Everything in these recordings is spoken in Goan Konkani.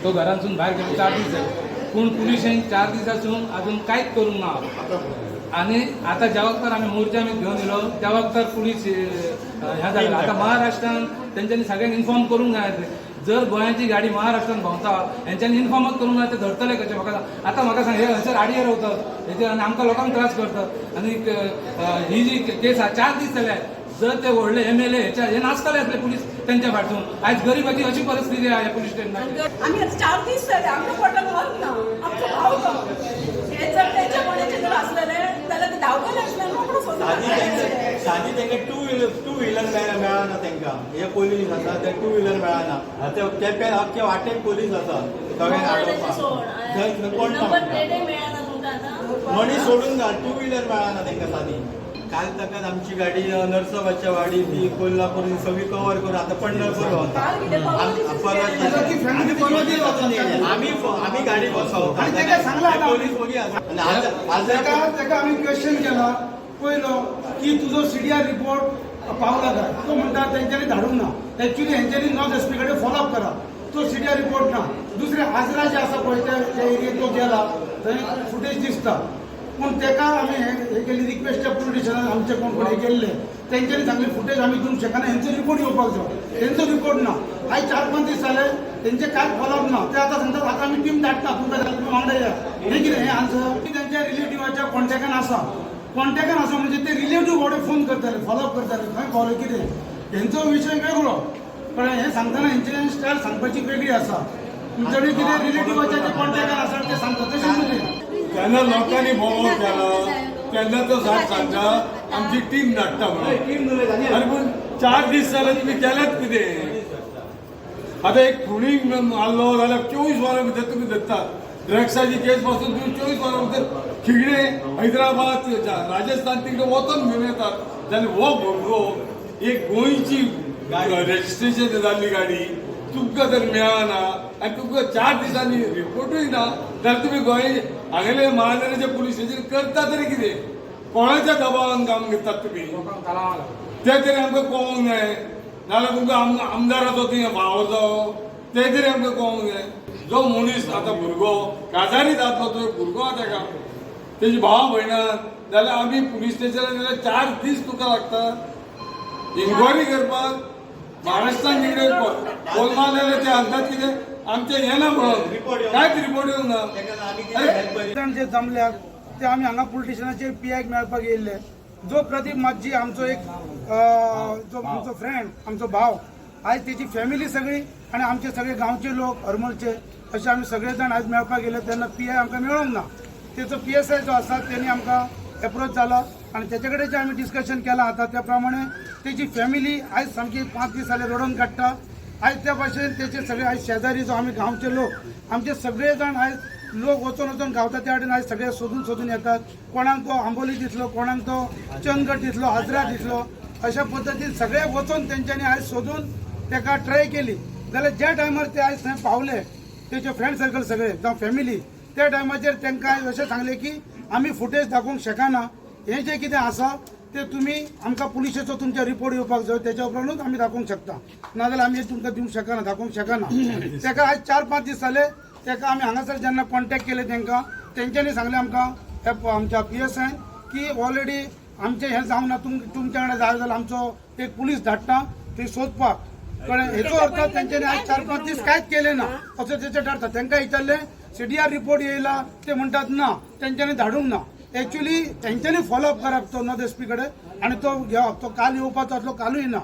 तो घरांतसून भायर गेलो 4 दीस जाले, पूण पुलिशेन 4 दिसासून अजून कांयच करूंक ना. आनी आतां ज्या वखतार आमी मोर्चा आमी घेवन येयलो त्या वखतार पुलीस ह्या जालें. आतां महाराष्ट्रान तेंच्यांनी सगळ्यांक इन्फॉर्म करूंक जाय आसलें. जर गोंयाची गाडी महाराष्ट्रान भोंवता, हेंच्यांनी इन्फॉर्मच करूंक ना, ते धरतले कशें? म्हाका सांग. आतां म्हाका सांग, हे हयसर आडये रावतात हेचे आनी आमकां लोकांक त्रास करतात. आनी ही जी केस आहा, 4 दीस जाले. जर ते व्हडले एमएलए हेच्या हे नासतले आसले पुलीस तेंच्या फाटसून, आयज गरिबाची अशी परिस्थिती आहा ह्या पुलीस स्टेशनाचेर. आमी आतां 4 दीस जाले, आमकां पोटाक अन्न ना. आमचो भाव तो. हे जर तेंच्या कोणाचे जर आसलेले जाल्यार ते धांवतले आसले, रोकडो सोदून सादी काडटले. तांकां सादी तांकां टू व्हिलर मेळना तांकां. हे पोलीस आसा, ते टू व्हिलर मेळना. आतां केप्यान अख्खे वाटेक पोलीस आसा सगळ्यांक आडोवपाक. थंय कोण ना. नंबर प्लेटय मेळना तुमकां आतां. मनीस सोडून घाल, टू व्हिलर मेळना तांकां सादी. काल तकच आमची गाडी नरसोबाच्या वाडी, ती कोल्हापूर सगळी कवर करून आता पंढरपूर भोंवता. काल कितें परवा दिसा परवा ती family परवा दिसा वचून येयली. आमी आमी गाडी बसवता. आनी ताका सांगलां आतां. पोलीस वगी आसा आनी आज ताका ताका आमी क्वेश्चन केला पयलो की तुजो सीडीआर रिपोर्ट पावला काय? तो म्हणटा तेंच्यांनी धाडूंक ना. एक्चुली हेंच्यांनी नॉर्थ एसपी कडेन फॉलोअप करा, तो सीडीआर रिपोर्ट ना. दुसरें, आजरा जे आसा पळय, त्या त्या एरियेत तो गेला, थंय फुटेज दिसता. पूण तेका आमी हे हे केली रिक्वेस्ट त्या पुलीस स्टेशनार आमचे कोण कोण हे केल्ले, तेंच्यांनी सांगले फुटेज आमी दिवंक शकना, हेंचो रिपोर्ट येवपाक जाय. तेंचो रिपोर्ट ना. आयज 4-5 दीस जाले, तेंचे कांय फॉलोअप ना. ते आतां सांगतात, आतां आमी टीम धाडटा तुमकां, जाल्यार तुमी वांगडा या. हें कितें हें आन्सर? तेंच्या रिलेटिवाच्या कॉन्टेक्टान आसा, कॉन्टेक्टान आसा म्हणजे ते रिलेटीव बाबडे फोन करताले, फॉलोअप करताले, खंय पावले कितें. हेंचो विशय वेगळो. पण हें सांगतना हेंचे स्टायल सांगपाची वेगळी आसा. तुमच्याकडे कितें रिलेटिवाच्या ते कॉन्टेक्टान आसा ते सांगतात तशें न्हू. तेन्ना लोकांनी बोवाळ केला तेन्ना तो साहेब सांगता आमची टीम धाडटा म्हणून. टीम. अरे, पूण 4 दीस जाले, तुमी केल्यात कितें? आता एक खुणी मारलो जाल्यार 24 वरां भितर तुमी धरतात. ड्रग्साची केस पासून तुमी 24 वरां भितर खिगडे, हैदराबाद, राजस्थान तिकडे वचून घेवन येतात. जाल्यार हो भुरगो एक गोंयची रजिस्ट्रेशन जाल्ली गाडी तुमकां जर मेळना आनी तुमकां 4 दिसांनी रिपोर्टूय ना जाल्यार तुमी गोंय हांगेले महानगराचे पुलीस स्टेशन करता तरी कितें? कोणाच्या दबावान काम घेतात तुमी? लोकांक तालांव लागलो. ते तरी आमकां कळोंक जाय. नाजाल्यार तुमकां आमदाराचो थंय भाव जावो, ते तरी आमकां कळोंक जाय. जो मनीस आतां भुरगो काजारी जातलो, तो भुरगो आहा, ताका तेजी भाव भयणां जाल्यार आमी पुलीस स्टेशनार गेल्यार 4 दीस तुका लागता इन्क्वायरी करपाक. महाराष्ट्रान तिकडे कोलमा जाल्यार ते सांगतात कितें आमचें येना म्हणून. रिपोर्ट येवंक कांयच रिपोर्ट येवंक ना. ताका आमी अरे, कितें हेल्प करी? जाण जे जमल्यात ते आमी हांगा पुलीस स्टेशनाचेर पीआयक मेळपाक येयल्ले. जो प्रदीप माज्जी आमचो एक जो आमचो फ्रेंड, आमचो भाव, आयज तेची फॅमिली सगळी आनी आमचे सगळे गांवचे लोक हरमलचे अशे आमी सगळे जाण आयज मेळपाक गेले तेन्ना पीआय आमकां मेळोंक ना. तेचो पीएसआय जो आसा तेणी आमकां एप्रोच जाला आनी तेचे कडेन जे आमी डिस्कशन केलां आतां त्या प्रमाणे तेची फॅमिली आयज सामकी 5 दीस जाले रडोवन काडटा. आयज त्या भाशेन तेचे सगळे आयज शेजारी जो आमी गांवचे लोक, आमचे सगळे जाण आयज लोक वचोन वचोन गावता त्या वाटेन आयज सगळे सोदून सोदून येतात. कोणाक तो आंबोली दिसलो, कोणाक तो चंदगड दिसलो, आजरा दिसलो, अशा पद्दतीन सगळे वचोन तेंच्यांनी आयज सोदून तेका ट्राय केली. जाल्यार ज्या टायमार ते आयज थंय पावले, तेचे फ्रेंड सर्कल सगळे जावं फॅमिली, त्या टायमाचेर तांकां आयज अशें सांगलें की आमी फुटेज दाखोवंक शकना, हें जें कितें आसा ते तुमी आमकां पुलिशेचो तुमचे रिपोर्ट येवपाक जाय, तेच्या उपरांतूच आमी दाखोवंक शकता, नाजाल्यार आमी तुमकां दिवंक शकना, दाखोवंक शकना. तेका आयज 4-5 दीस जाले. तेका आमी हांगासर जेन्ना कॉन्टेक्ट केले तेंकां, तेंच्यांनी सांगलें आमकां आमच्या पीएसआयन की ऑलरेडी आमचें हें जावंक ना, तुमच्या कडेन जाय जाल्यार आमचो एक पुलीस धाडटा थंय सोदपाक. कळ्ळें? हेचो अर्थ तेंच्यांनी आयज 4-5 दीस कांयच केलें ना असो तेचें ठरता. तेंकां विचारलें सीडीआर रिपोर्ट येयला, ते म्हणटात ना, तेंच्यांनी धाडूंक ना. एक्च्युली तेंच्यांनी फॉलोअप करप तो नॉर्थ एसपी कडेन आनी तो घेवप. तो काल येवपाचो आसलो, कालूय ना.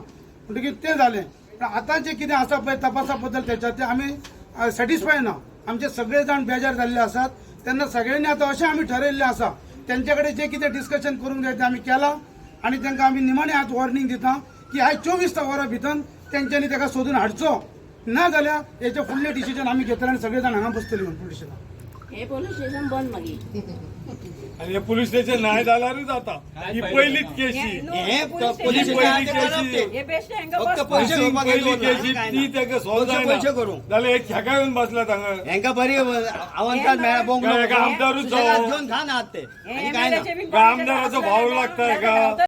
म्हणटकीर तें जालें. पण आतां जें कितें आसा पळय तपासा बद्दल तेच्या, ते आमी सॅटिस्फाय ना. आमचे सगळे जाण बेजार जाल्ले आसात. तेन्ना सगळ्यांनी आतां अशें आमी ठरयल्लें आसा, तेंचे कडेन जें कितें डिस्कशन करूंक जाय तें आमी केलां आनी तांकां आमी निमाणे आज वॉर्निंग दिता की आयज 24 वरां भितर तेंच्यांनी ताका सोदून हाडचो, ना जाल्यार हेचे फुडलें डिसिजन आमी घेतले आनी सगळे जाण हांगा बसतले म्हणून पुलीस स्टेशनार. हे पोलीस स्टेशन बंद मागीर. आनी हे पुलीस स्टेशन नाय जाल्यारूच जाता. ही पयलीच केशी. हे ही पयली केशी. हे बेश्टे हांकां फक्त बसपाक. पैसे ही घेवपाक पयली येयलो केशी ना, ती ताका सॉल्व पैसे जायना करूंक. जाल्यार एक खेका येवन बसला हांगा. हेंका बरी अवंतान मेळ्ळा बोंगलो. काय एका आमदारूच जावं. घेवन खा ना ते हे आनी काय ना. MLA चे बी काय आमदाराचो भाव लागता हेका?